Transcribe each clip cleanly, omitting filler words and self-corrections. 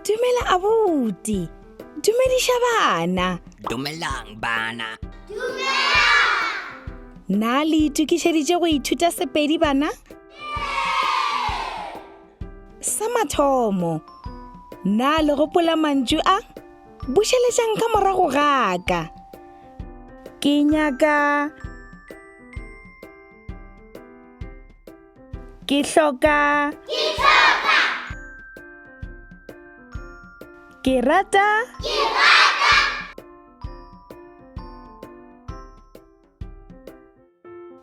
Dumela abuti. Dumediša bana. Dumelang bana. Na le itokišeditše go ithuta Sepedi bana? Sa mathomo, na le gopola mantšu a? Bušeletšang ka morago ga ka. Ke nyaka. Ke hloka. Ke hloka. Ke rata. Ke rata.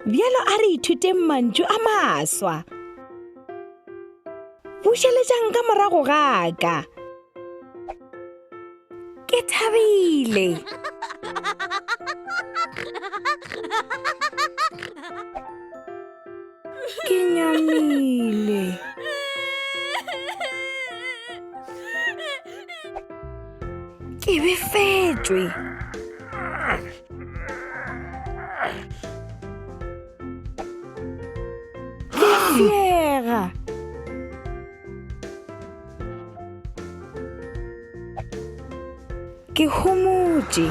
Bjalo a re ithuteng mantšu a maswa. Bušeletšang ka morago ga ka. Ke thabile. Ke nyamile. Ke befetšwe. Ke fiega. Ke homotše.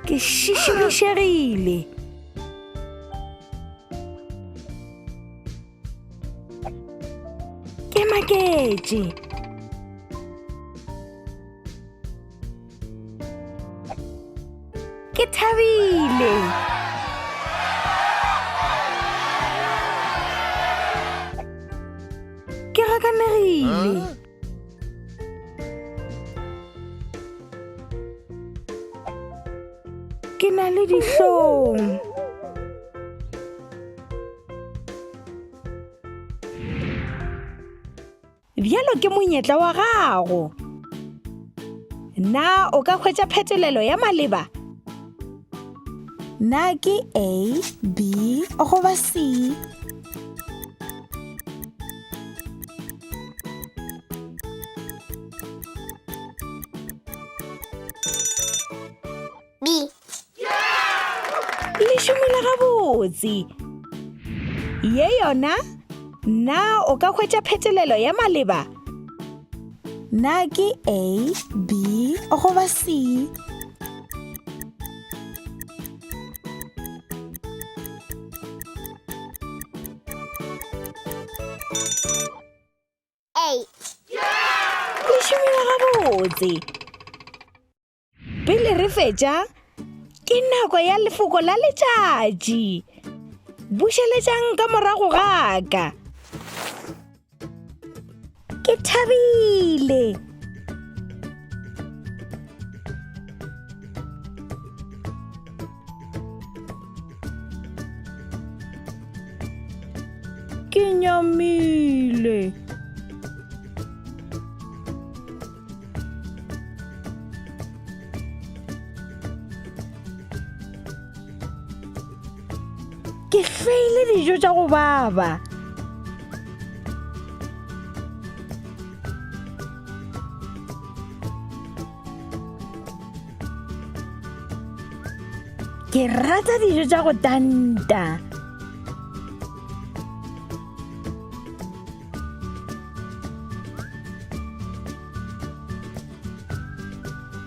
Ke šišimišegile. Ke maketše. Ke thabile. Ke gakanegile. Ke na le dihlong. Bjalo ke monyetla wa gago. Na o ka hwetša phetolelo ya maleba? Na ke A, B goba C? B. Le šomile gabotse. Ye yona? Na o ka hwetša phetolelo ya maleba? Na ke A, B goba C? A. Le šomile gabotse. Pele re fetša, ke nako ya lefoko la letšatši. Bušeletšang ka morago ga ka. Ke thabile. Ke nyamile. Ke hloile dijo tša go baba. Ke rata dijo tša go tanta.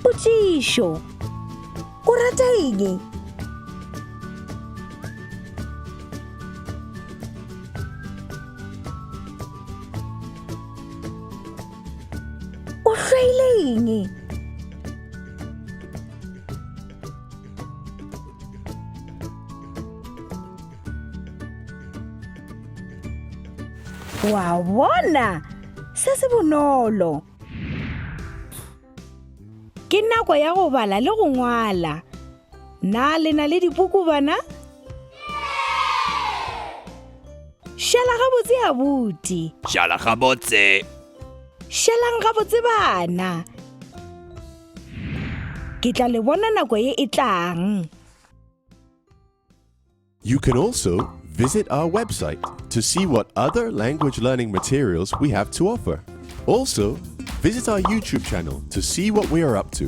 Potšišo, O rata eng? O hloile eng? Wa bona, se se bonolo. Ke nako ya go bala le go ngwala. Na le na le dipuku bana? Šala gabotse abuti. Šala gabotse. Šalang gabotse bana. Ke tla le bona nako ye e tlang. You can also visit our website to see what other language learning materials we have to offer. Also, visit our YouTube channel to see what we are up to.